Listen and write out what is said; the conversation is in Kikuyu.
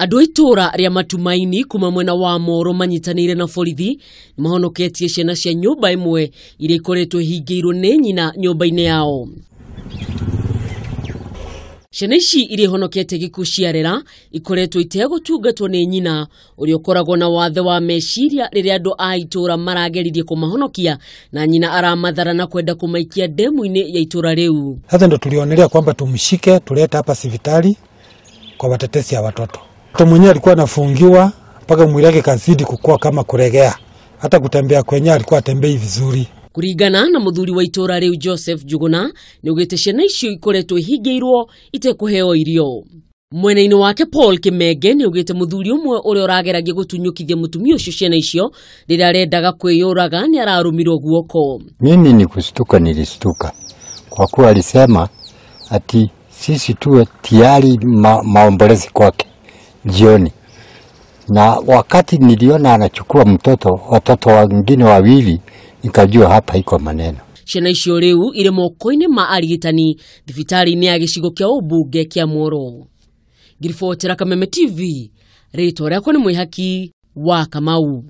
Andũ a itũũra rĩa Matumaini kuma mwena wa Moro manyitanĩire na borithi nĩ mahonoketie ciana cia nyũmba ĩmwe iria ikoretwo ihingĩirwo nĩ nyina nyũmba-inĩ yao. Ciana ici iria ihonokete gĩkuũ ciarera ikoretwo itegũtungatwo nĩ nyina ũrĩa ũkoragwo na wathe wa meciria rĩrĩa andũ a itũũra marageririe kũmahonokia na nyina aramathara na kwenda kũmaikia ndemu-inĩ ya itũũra rĩu. Sasa ndo tulionelea kwamba tumshike tulete hapa hospitali kwa watetezi ya watoto. Mtoto mwenyewe alikuwa anafungiwa mpaka mwili wake kazidi kukua kama kuregea, hata kutembea kwenyewe alikuwa atembei vizuri. Kuringana na muthuri wa itũũra rĩu Joseph Njuguna nĩ augĩte ciana icio ikoretwo ihingĩirwo itekũheo irio. Mwena-inĩ wake Paul Kimenge nĩ augĩte mũthuri ũmwe ũrĩa ũrageragia gũtunyũkithia mũtumia ũcio ciana icio rĩrĩa arendaga kwĩyũraga nĩ ararũmirwo guoko. Mimi ni kushtuka, nilishtuka kwa kuwa alisema ati sisi tuwe tayari maombolezi kwake jioni, na wakati niliona anachukua mtoto watoto wengine wawili, nikajua hapa iko maneno. Ciana icio rĩu irĩ moko-inĩ ma arigitani thibitarĩ-inĩ ya gĩcigo kĩa ũmbunge kĩa Moro. Ngiribotera Kameme TV, rĩtwa rĩakwa nĩ Mwĩhaki wa Kamau.